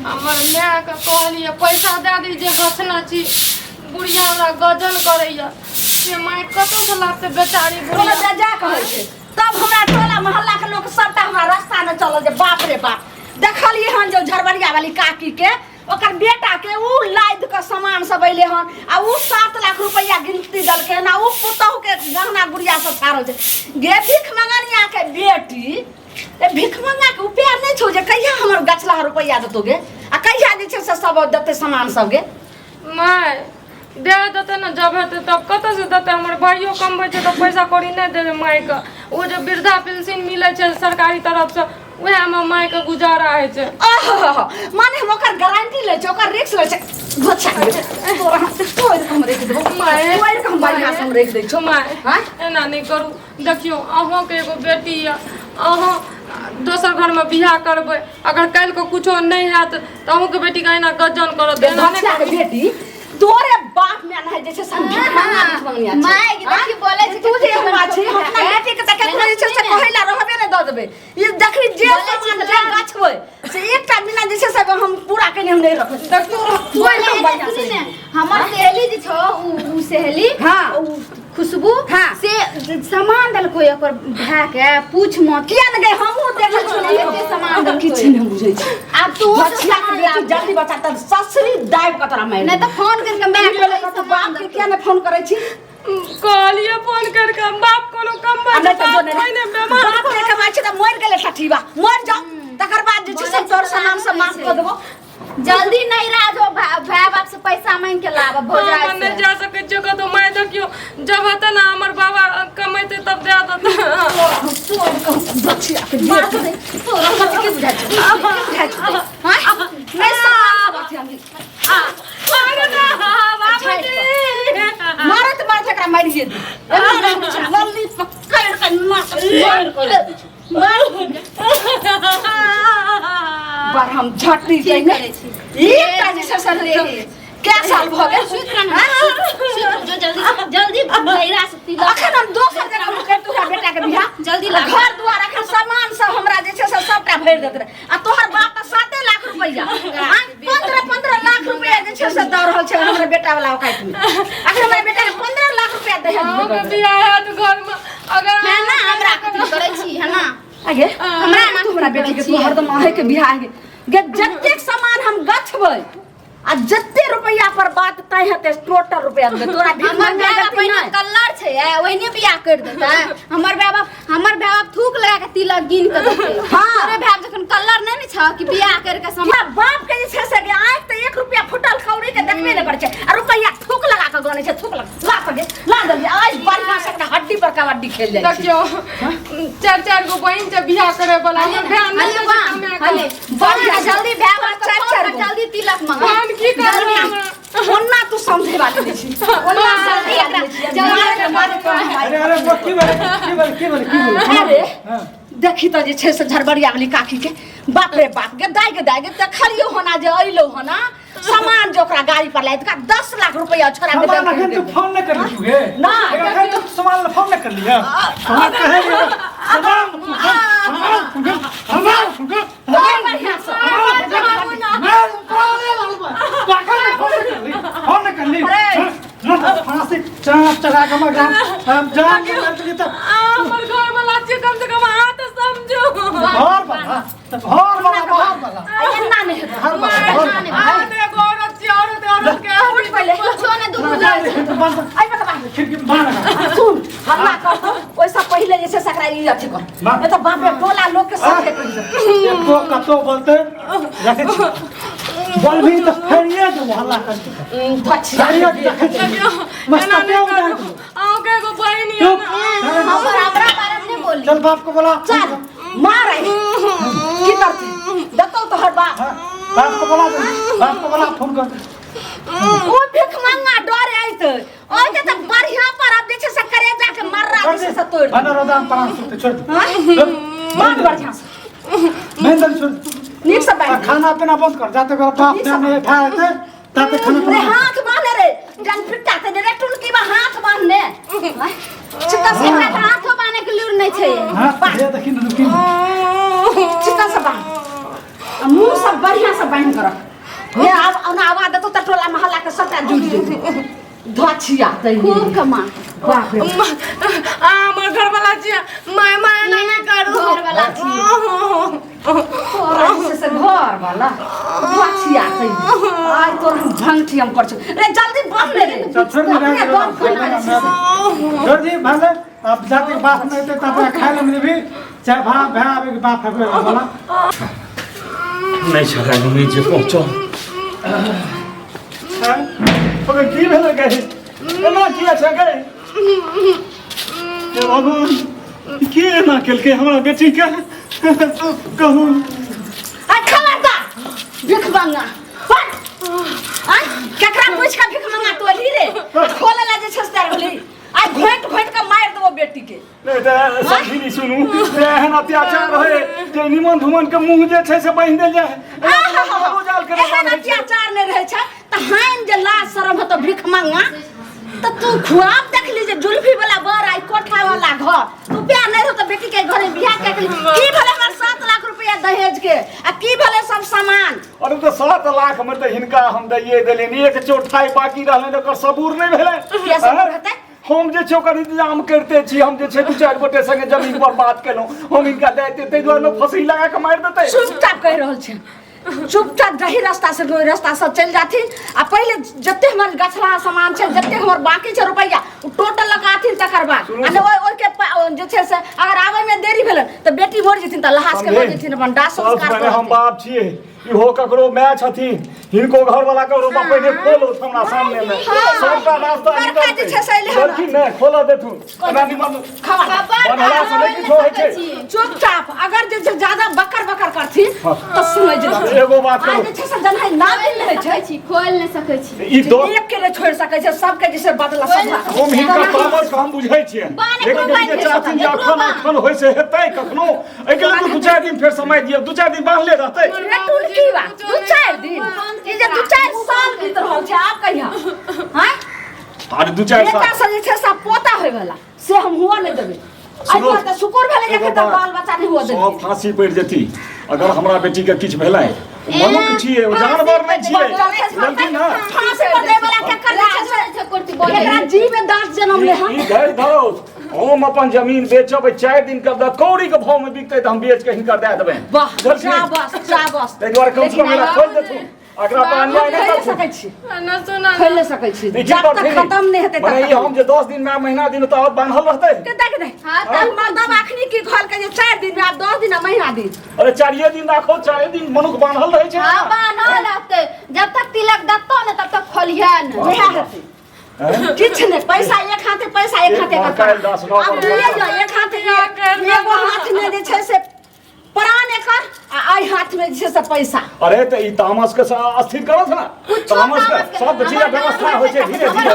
हमर मायके कहलियै पैसा दए दी जे गछना छी, बुढ़िया हमरा गजन करैया से माय कतऽसँ लाबतै बेचारी कोनो बुढ़िया। जा कहै छै तब हमरा टोला मोहल्ला के लोग सबटा हमरा रास्ता में चलल जे बाप रे बाप। देखलियै हन जे झरबरिया वाली काकी के ओकर बेटा के ऊ लादि के सामान सब अइले हन आ ऊ 7 लाख रुपया गिनती देलकै हन आ ऊ पुतहु के गहना गुड़िया सब छाड़ल छै। गे भीख मंगनिया के बेटी, ए भीख मंगा के उपाय नहीं छौ जे कहिया हमर गछला रुपया देतौ गे आ कहिया जे छै से सब देतै सामान सब गे। माय दे देतै ने जब हेतै तब, कतऽसँ देतै? हमर भाइयो कमबै छै तऽ पैसा कौड़ी नहि देबै मायके। ओ जे वृद्धा पेंशन मिलै छै सरकारी तरफसँ उएहमे मायके गुजारा होइ छै। आहा, माने हम ओकर गारंटी लै छै, ओकर रिस्क लै छै। बच्चा के तोरा हाथ से तोड़ि कऽ हम राखि देबौ। माय, तोड़ि कऽ हम बढ़िआँ से हम राखि दै छौ। माय, आँय? एना नहि करू। देखियौ अहाँके एगो बेटी यऽ, अहाँ दोसर घरमे बियाह करबै, अगर काल्हिके कुछो नहि हैत तऽ अहूँके बेटीके एना गजन करत। एना नहि बच्चा के बेटी तोरे बाप में नहीं जे छै संगीत मंगा भीख मंगनिया छै। माय के देखी बोले छै तू जे कि हुआ छी हम अपना बेटी के तऽ केकरो जे छै से कहै ला रहबे नहि दऽ देबै। ई देखी जे बोले छै सामान से जे गछबै से एकटा बिना जे छै से हम पूरा कने हम नहि रखबै। बोले तोड़ ने, बढ़िआँ से। सुनी ने, हमर सहेली जे छौ उ सहेली हाँ। उ खुशबू हाँ। से सामान देलको ओकर भाय के, पूछ मत। किया ने गई हमहूँ देखै छी एते सामान देलको। किछु नहि बुझै छी। आब तू बच्चा के बेटी जल्दी बच्चा तब ससुरी दाबि कऽ तोरा मारि नहीं तो फोन करके माय के देबौ। तू बाप के किया ने फोन करै छी? कहलियै फोन करके बाप कोनो कम आ नहि तऽ जो बाप नहि पहिने बेमार बाप नहि कमाइ छै तऽ मरि गेलै ठठीबा, मरि जाओ तकर बाद जे छै से तोर सामान सब माफ कऽ देबौ। जल्दी नहीं राज हो भाई बाप से पैसा मांग के लाब भौजाई हम से। नहीं जा सकै छियै कतौ। माय देखियौ जब हेतै ने हमर बाबा कमेतै तब दए देतै। तोड़ कऽ बचिया के बेटी तोरा कथी के बुझाइ छौ? के बुझाइ छौ? आँय? नहि सामान सब अथी हम अरे ना, बाबूजी। मारत मारत एकरा मारिए दे। एना रहै छै, लल्ली पकड़ि कऽ नाक मारि कऽ दै छै। पर हम झटनी की कहिने करै छी? एकटा जे छै से कै साल भऽ गेल? सुति रह ना, सुति रह, जो जल्दी जल्दी भैरा से तिलक। अखन हम दोसर जगह हम करितहुँ हमरा बेटा के बियाह। जल्दी ला। घर दुआर अखन सामान सब हमरा जे छै से सबटा भरि देत रहे आ तोहर बाप तऽ 7 लाख रुपैआ 15-15 लाख रुपैआ जे छै से दऽ रहल छै हमरा बेटा वाला औकात में। अखन हमरा बेटा के 15 लाख रुपैआ दहेज अहूँके बियाह हैत घरमे अगर है ना, हमरा कथी करै छी है ना? आगे हमरा तू हमरा बेटी के तू हरदम अहे के बियाह के गे जतेक सामान हम गछबै आ जते रुपैआ पर बात तय हेतै टोटल रुपैआ देबै तोरा। भीख हमर मंगना माय बाप गलती पहिने नहि कल्लर छै ए, ओहिने बियाह कर देतै। हमर माय बाप थूक लगा के तिलक गिन के देतै। हाँ। तोरे भाय बाप जखन कल्लर नहि ने छौ कि बियाह कर के सामान या बाप के जे छै से गे आँखि तऽ 1 रुपैआ फुटल कौड़ी के देखबे नहि करै छै आ रुपैआ थूक लगा के गनै छै। थूक लगा ला सके ला देलियै आज बढ़िआँ से एकरा हड्डी पर कबड्डी खेल जाइ छै। देखियौ 4-4 गो बहिन छै बियाह करे वाला, हमर भाय नहि हले छै बा, कमाए के। हले, बढ़िया जल्दी भाय बाप के चारि फोन चारि कर, गो। जल्दी तिलक मंगा। हम की करबै हमरा? ओना तू समझे वाली नहि छी, ओना जल्दी समझे वाली नहि छी। जल्दी मारे के मारे तोरा भाई। अरे अरे बा, की भेलै की भेलै की भेलै की भेलै? अरे हाँ। देखी तऽ जे छै से झरबरिया वाली काकी के बाप रे बाप गे दाय गे दाय गे देखलियौ होना जे अइलौ होना सामान जे ओकरा गाड़ी पर लादि कऽ 10 लाख रुपैआ छोड़ा के सामान देलकै। अखन तू फोन नहि करली तू गे? ना। अखन तक सामान ला फोन नहि करली है? सामान कहे रे सामान फुकल, सामान फुकल, सामान फुकल, बड़ बढ़िआँ से। मैं उतारे लाल बा। अखन तक फोन नहि करली, फोन नहि करली। अरे। ना तो फांसी चाप चढ़ा के मगर हम जान के मर गेली तऽ हमर घर वाला छियै, कम से कम अहाँ तऽ समझू। घर वाला तऽ घर वाला बाहर वाला आ एना नहि हेतै। बाहर वाला घर वाला। अहाँ तऽ एगो औरत छियै, औरत औरत के उठ पहिले। कुछो नहि दुनू ना, ना, बंद कर। एहि पर बाहर। खिड़की बाहर लगा। सुन हल्ला कर तो ओहिसँ पहिले जे छै से एकरा ई अथी कर। ना। नहि तऽ बाप रे टोला लोक के सबके कहि देतै। एको कतौ बोलते रखै छी बोलबी तऽ फेरिए देबो हल्ला करके। बचिया फेरिए के देखै छी। एना मस्तके नहि उड़ा करू। देबो। अहाँके एगो बहिन यऽ चुप ने। हमर हमरा बारे में नहीं बोली। चल बाप को बोला। चल मार आई की करती देतौ तोहर बाप। हाँ, बाप को बोला दे, बाप को बोला फोन कर। ओ भिख मंगा डर आइत ओइ के तऽ बढ़िया पर अब जे छै से करेजा के मर्रा कर जे दे छै से तोड़ि बना रोदा में प्राण सुनते छोड़ दे। हाँ? बड़ बढ़िया से महेंद्र छोड़ दे। नीक से आ बांधि। खाना पीना बंद कर जाते कर बाप ने नहीं भाई थे ताते खाना रे पीना हाथ बांधे रे जन पिट्टा ते रे टुनकी बा हाथ बांधने चित्ता से एकरा तऽ हाथो बान्है के लूर नहि छै। हां ये देखी न रुकी चित्ता से बांध। आ मुंह सब बढ़िया से बान्हि के रख। हे आब ओना आवाज देतौ तऽ टोला मोहल्ला के सबटा जुटि जेतौ। धछिया तै खूब कमा। बाप रे। आ हमर घरवाला छियै, माय माय एना नहि करू। घरवाला छियै। तोरा जे छै से घर वाला धछिया तै आइ तोर हम भंगठी हम कर रे, जल्दी बंद ले रे। चल छोड़ दे, अपने बंद कर ले छै से। छोड़ दी भले अब जाते बाप नहीं ते तब खाए ले भी चाहे भा भा आवे के बाप है वाला नहीं छला नहीं जे पहुंचो। ओकर की भेलै गई? एना किया छै गई? हे भगवान, की एना केलकै हमरा बेटी के? कहू। आ खबरदार भीख मंगा हट। आ केकरा पूछ के भीख मंगा तो अली रे? खोले ला जे छै से होली आ घोट घोट के मार देबो बेटी के। नहीं तऽ समझी सुनू जे एहन अत्याचार होय जे निमन धुमन के मुंह जे छै से बान्हि देल जाय। जाल के एहन अत्याचार नहि रहै छै तऽ हाइन जे लाज शरम हेतौ भीख मंगा तऽ तू खुआब देखली जे जुल्फी वाला बर आई कोठा वाला घर तू प्यार नहीं रहतो बेटी के घरे बियाह के की भेलै हमर 7 लाख रुपया दहेज के आ की भेलै सब सामान? अरे तऽ 7 लाख में तऽ हिनका हम दैये देलियनि, एक चौथाई बाकी रहलनि, ओकर सबूर नहि भेलै। किया सबूर हेतै? हम जे छै ओकर इंतजाम करिते छी। हम जे छै दू चारि गोटे संगे जमीन पर बात केलहुँ, हम हिनका दए देतै, ताहि दुआरे लोक फंसी लगा कऽ मारि देतै। चुपचाप कहि रहल छै, चुपचाप जही रास्ता से ओहि रास्ता से चलि जाथिन आ पहिले जते हमर गछला सामान छै, जते हमर बाकी छै रुपैआ, ओ टोटल लगाथिन तकर बाद। आ नहि ओहिके जे छै से अगर आबै में देरी भेलै तऽ बेटी मरि जेथिन तऽ लहास के लऽ जेथिन अपन दाह सब संस्कार पहिने हम करथिन। बाप छियै, इहो ककरो माय छथिन, हिनको घर वाला ककरो बाप पहिने खोलो हमरा सामने में सबटा रास्ता बड़का जे छै से अइले हन। लड़की नहि खोलऽ देथुन एना निमन खबर बन्हला से नहि किछो होइ छै। चुपचाप अगर जे छै ज्यादा बकर बकर करथिन तऽ सुनै जेथिन। एगो बात आइ कहू। जे छै से जनहै नागिन रहै छै। छी, खोल नहि सकै छी। ई दो एक के नहि छोड़ि सकै छै, सबके जे छै बदला सबला। हम हिनकर तामस के हम बुझै छियै, बान लेकिन एकरो ई जे बान्हि चाहथिन जे एकरो अखन बान्ह। अखन होइ से हेतै कखनो, एहिके लेल 2-4 दिन फेर समय दियौ, 2-4 दिन बान्हले रहतै। रे टुनकी बा, 2-4 दिन ई जे 2-4 साल बीत रहल छै, आब कहिया हैं? अरे 2-4 बेटा साल से जे छै से पोता होय वाला से हम हुआ नहि देबै। सुनू, एहि दुआरे तऽ शुक्र भेलै जे एगो एखन तक बात। बाल बच्चा नहि हुआ सब देलियै। फांसी पड़ि जेती अगर हमरा बेटी के किछु भेलै। मनुख छियै, ओ जानवर नहि छियै, बुझलखिन ने? फांसी पर दै वाला केकर जे छै से एकरा जीव में दांत जनम ले हम। ई धरि धरो, हम अपन जमीन बेचब 4 दिन के बाद कौड़ी के भाव में बिकतै तऽ हम बेच के हिनका दए देबै। वाह, बुझलखिन? शाबाश शाबाश। ताहि दुआरे कम से कम एकरा खोलि देथुन, एकरा पर अन्याय नहि खोलि करथुन। सकै छी, ना सुना खोलि नहि सकै छी ई की जब तक करथिन? खत्म नहि हेतै तब मने ई तक। हम जे 10 दिन में महीना दिन तऽ बान्हल रहतै। के देख दे। हाँ, तब मर्दब अखनी की कहल के जे 4 दिन में, आब 10 दिन आ महीना दिन। अरे 4 दिन राखो, 4 दिन मनुख बान्हल रहै छै। हाँ, बान्हल रहतै जब तक तिलक देतौ ने तब तक खोलिहे ने। वएह हेतै। किछु नहि, पैसा एक हाथे, पैसा एक हाथे एक ककरा। काल्हि दस नौ आब पर लिए जाओ, एक हाथे एगो हाथ में जे छै से प्राण एकर आ एहि हाथ में जे छै से पैसा। अरे तऽ ई तामस के अस्थिर करत ना, तामस के सब चीज व्यवस्था होइ छै धीरे धीरे।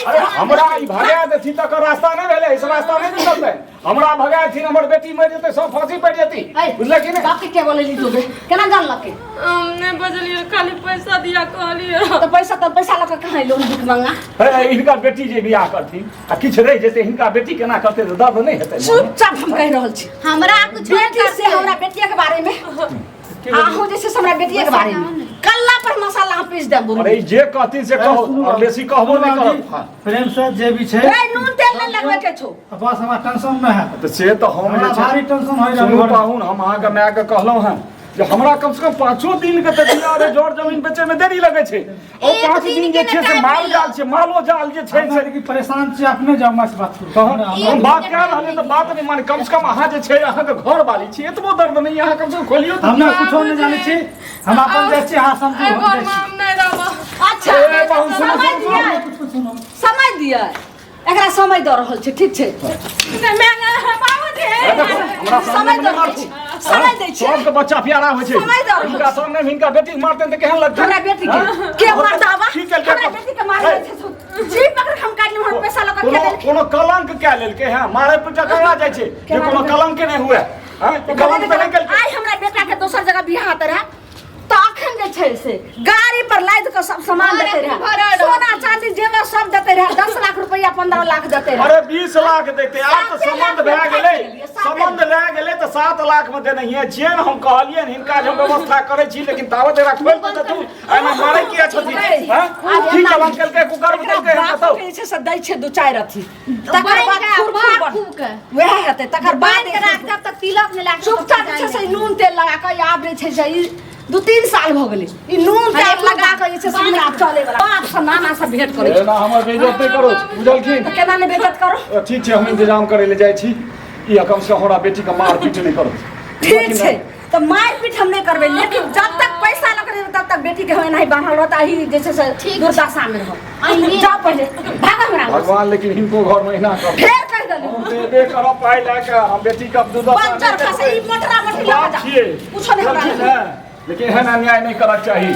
अरे हमरा ई भगा देथिन तकर रास्ता नहि भेलै, एहिसँ रास्ता नहि निकलतै। हमरा भगा देथिन, हमर बेटी मरि जेतै, सब फांसी पड़ि जेती, बुझले कि नहि? बाप के के बोलेली तू गे? केना जानलकै? हम नहि बजलियै, खाली पैसा दिया कहलियै। तऽ पैसा तऽ पैसा लऽ कऽ कहाँ एलौ भीख मंगा? हे, हिनकर बेटी जे बियाह करथिन आ किछु रहि जेतै, हिनका बेटी केना करतै तऽ दर्द नहि हेतै? चुपचाप हम कहि रहल छी। हमरा कुछ बेटी से हमरा बेटिया के बारे में, अहूँ जे छै से हमरा बेटिया के बारे में कल्ला पर मसाला हम पीस देब। अरे ई जे कहथिन से कहो, और बेसी कहबो नहि करब। हाँ। प्रेम से जे भी छै रे नून तेल नहि लगबै के छौ। बस हमरा टेंशन नहि है। तऽ से तऽ हम हमरा जे छै भारी टेंशन होइ सुनू रहल। पाहुन, हम अहाँके मायके कहलहुँ हँ जे हमरा कम से कम 5 दिन के तऽ दिया रे, जर जमीन बेचै में देरी लगै छै। ओ एक 5 दिन दिन के जे छै से टाइम माल मिलल। जाल छै, मालो जाल जे छै से कि परेशान छी, अपने जाउ माय से बात करू। तहन हम बात कए रहलियै तऽ बात नहि माने। कम से कम अहाँ जे छै अहाँके घर वाली छी, एतबो दर्द नहि अहाँ कम से कम खोलियौ तऽ। हम कुछो नहि जानै छी, हम अपन जाइ छी, अहाँ समझू, एहि हम जाइ घरमे छी। हम नहि रहब। अच्छा ए, बाबू, सुनू, समय सुनू, सुनू। दिअ, कुछो सुनू, समय दिअ, एकरा समय दऽ रहल छै, ठीक छै? बाबूजी, हमरा समय सामने दऽ मे रहल मारथु। छी, समय दै छी। सबके बच्चा प्यारा होइ छै। समय दऽ रहल हिनका छी। सामने मे हिनका बेटी के मारतनि तऽ केहन लगतै? हमरा बेटी के हाँ? के मर्दावा की केलकै? हमरा बेटी के मारने छै, जी पकड़ हम काटि लेब, हमर पैसा लऽ कऽ के कोनो देलखिन? कोनो कलंक कए लेलकै हँ, मारे पीटे ककरा जाइ छै जे कोनो कलंक नहि हुए? हँ, ई कलंक तऽ नहि केलकै। आइ हमरा बेटा के दोसर जगह बियाह हेतै रहए तऽ अखन जे जे छै से गाड़ी पर लादि कऽ सब सामान अरे देते रहे भरल रहत। सोना चांदी जेवर सब देते रहे 10 लाख रुपया 15 लाख देते रहे अरे 20 लाख देते आब तऽ साते संबंध लाख भए में गेलै थाकि गेलियै, साते संबंध लए गेलै तऽ 7 लाख में देनहिए जेन हम कहलियनि हिनका जे हम व्यवस्था करै छी लेकिन तावत एकरा खोलि तऽ देथुन एना मारै किया छथिन हँ की कलंक केलकै कुकर्म एकरा केलकै बाप बताउ के जे छै से दै छै दू चारि अथी तकर बान्हि बाद के खुर भार खुर खूब के। वएह हेतै तकर बाद बान्हि के राख तब तक तिलक नहि लाग चुपचाप जे छै से ई नून तेल लगा कऽ आब जे छै से ई 2-3 साल भऽ गेलै ई नून अरे तेल लगा कऽ जे छै से हमरा चले वाला बाप से नाना से भेंट करै छै एना हमर बेइज्जत नहि करू बुझलखिन तऽ केना नहि बेइज्जत करू ठीक छै हम इंतजाम करै लए जाइ छी ई कम से कम हमरा बेटीके मार पीट नहि करू ठीक छै तऽ मारि पीट हम नहि करबै लेकिन जब तक पैसा लऽ कऽ तब तक बेटी के हम एनाही बान्हल रहत अही जे छै से दुर्दशा मे रहब जाओ पहिले भाग हमरा घरसँ। भगवान लेकिन हिनको घर में एना कर फेर कहि देली हम देबे करब पाइ लए कऽ हम बेटी के दुर्दशा बंजर खसे ई मोटरा मोटरी लऽ कऽ बाप जा छियै कुछो नहि हमरा बुझलखिन ने? लेकिन एहन अन्याय नहि करक चाही।